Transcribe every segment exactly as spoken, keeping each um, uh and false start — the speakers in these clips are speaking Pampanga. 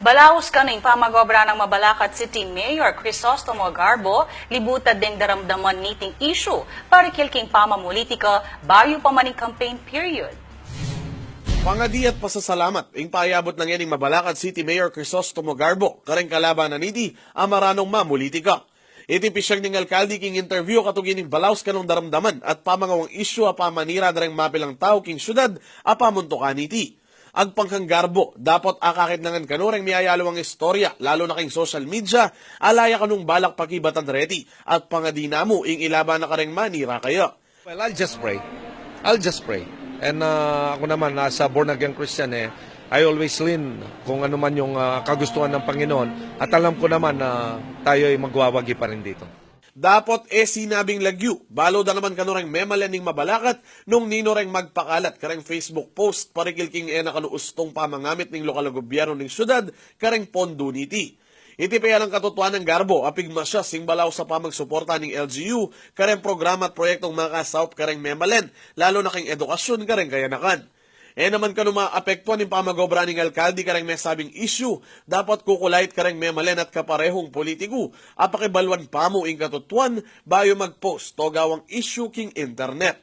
Balaus kanu ing pamag-obra nang Mabalacat City Mayor Crisostomo Garbo, libutad deng daramdaman niting issue, parikil king pamamulitika, bayu pa man ing campaign period. Pangadi at pasasalamat ing payabut na ngeni ning Mabalacat City Mayor Crisostomo Garbo kareng kalaban na niti a maranong mamulitika. Iti pisyag ning alkalde king interview katuki ning balaus kanung daramdaman at pamangawang issue a pamanira da reng mapilang tau king syudad a pamuntukan niti. Agpang kang Garbo, dapot akakit na ngan kanu reng miyayaluang istorya, lalu na king social media, ala ya kanung balak pakibatan reti, at pangadi na mu ing ilaban na kareng manira kaya. Well, I'll just pray. I'll just pray. And uh, ako naman, as a born-again Christian, eh, I always lean kung ano man yung uh, kagustuhan ng Panginoon. At alam ko naman na tayo ay magwawagi pa rin dito. Dapot e sinabing lagyu, balu da naman kanu reng memalen ning Mabalacat nung ninu reng magpakalat kareng Facebook post parikil king e na kanu ustung pamangamit ning lokal a gobyerno ning syudad kareng pondo niti. Iti pin alang katutuan nang Garbo a pigmasyas ing balaus a pamagsuporta ning L G U kareng programa at proyektong makasaup kareng memalen, lalu na king edukasyun kareng kayanakan. E naman kanu maapektuan ing pamag-obra ning alkalde kareng mesabing issue, dapot kukulait kareng memalen at kaparehung politiku a pakibaluan pa mu ing katutuan bayu mag-post o gawang issue king internet.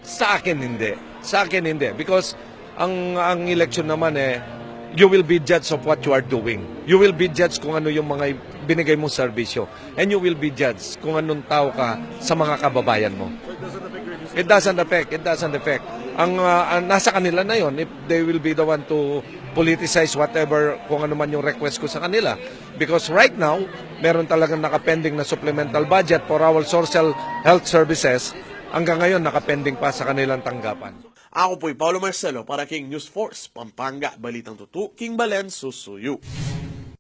Sa akin, hindi. Sa akin, hindi. Because ang, ang eleksyon naman eh, you will be judged of what you are doing. You will be judged kung ano yung mga binigay mong serbisyo. And you will be judged kung anong tao ka sa mga kababayan mo. It doesn't affect. It doesn't affect. Ang, ah, ang nasa kanila na yon if they will be the one to politicize whatever kung ano man yung request ko sa kanila. Because right now, meron talagang nakapending na supplemental budget for our social health services. Hanggang ngayon, nakapending pa sa kanilang tanggapan. Ako po'y Paulo Marcelo para king News Force Pampanga, balitang tutu king balen susuyu.